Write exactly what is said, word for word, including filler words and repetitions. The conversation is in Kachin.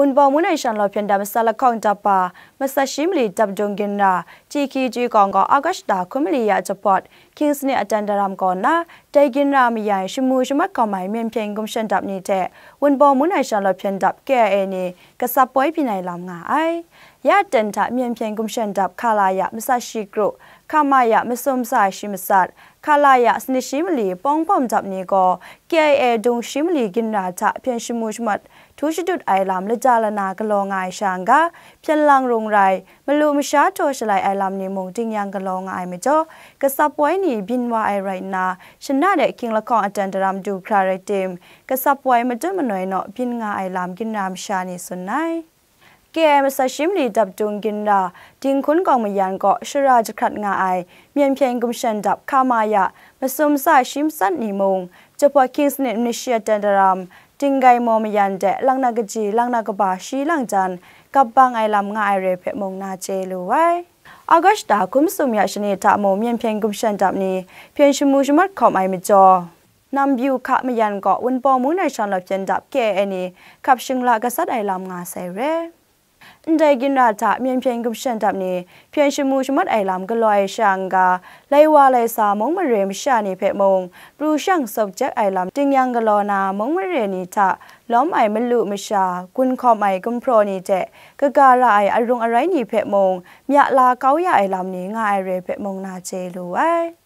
Wunpawng Mungnain Shanglawt hpyen dap masat lahkawng dap wa, masat shi mali dap dung ginra, Chiki Chikawng gaw August hkum mali ya jahpawt, King Sanit Aten Daram kaw na, dai ginra mayan shamu shamat hkawm ai Myen Hpyen Gumshan dap ni hte Wunpawng Mungnain Shanglawt hpyen dap K I A ni kasap woi byin ai lam nga ai. Ya aten hta Myen Hpyen Gumshan dap Khalaya masat shi kru, Khamaya masum sa shi masat, Khalaya sanit shi mali pawng bawm dap ni gaw K I A dung shi mali ginra hta hpyen shamu shamat htu shadut ai lam lada lana galaw nga ai sha n ga, hpyen lang rung rai, malu masha htaw shalai ai lam ni mung ding yang galaw nga ai majaw, kasap woi ni byin wa ai rai nna, shana de hkying lahkawng aten daram du hkra rai tim, kasap woi matut manoi naw byin nga ai lam ginra masha ni tsun ai. K I A masat shi mali dap dung ginra, Dinghkun Gawng Mayan kaw shara jahkrat nga ai Myen Hpyen Gumshan dap Khamaya masum sa shi masat ni mung, jahpawt King Sanit manit shi aten daram, Dinggai Maw Mayan de lang na kaji, lang na kaba shi lang jan, kap bang ai lam nga ai re hpe mung na chye lu ai. August hkum sum ya shani hta mung Myen Hpyen Gumshan dap ni hpyen shamu shamat hkawm ai majaw, Nambyu Hka Mayan kaw Wunpawng Mungnain Shanglawt hpyen dap K I A ni hkap shingla gasat ai lam nga sai re. Ndai ginra hta Myen Hpyen Gumshan dap ni hpyen shamu shamat ai lam galaw ai sha n ga, lai wa lai sa mung mare masha ni hpe mung, pru shang sawk jek ai lam ding yang galaw na mung mare ni hta lawm ai malu masha, gun hkawm ai gumhpraw ni hte kaga ra ai arung arai ni hpe mung, mya la kau ya ai lam ni nga ai re hpe mung na chye lu ai.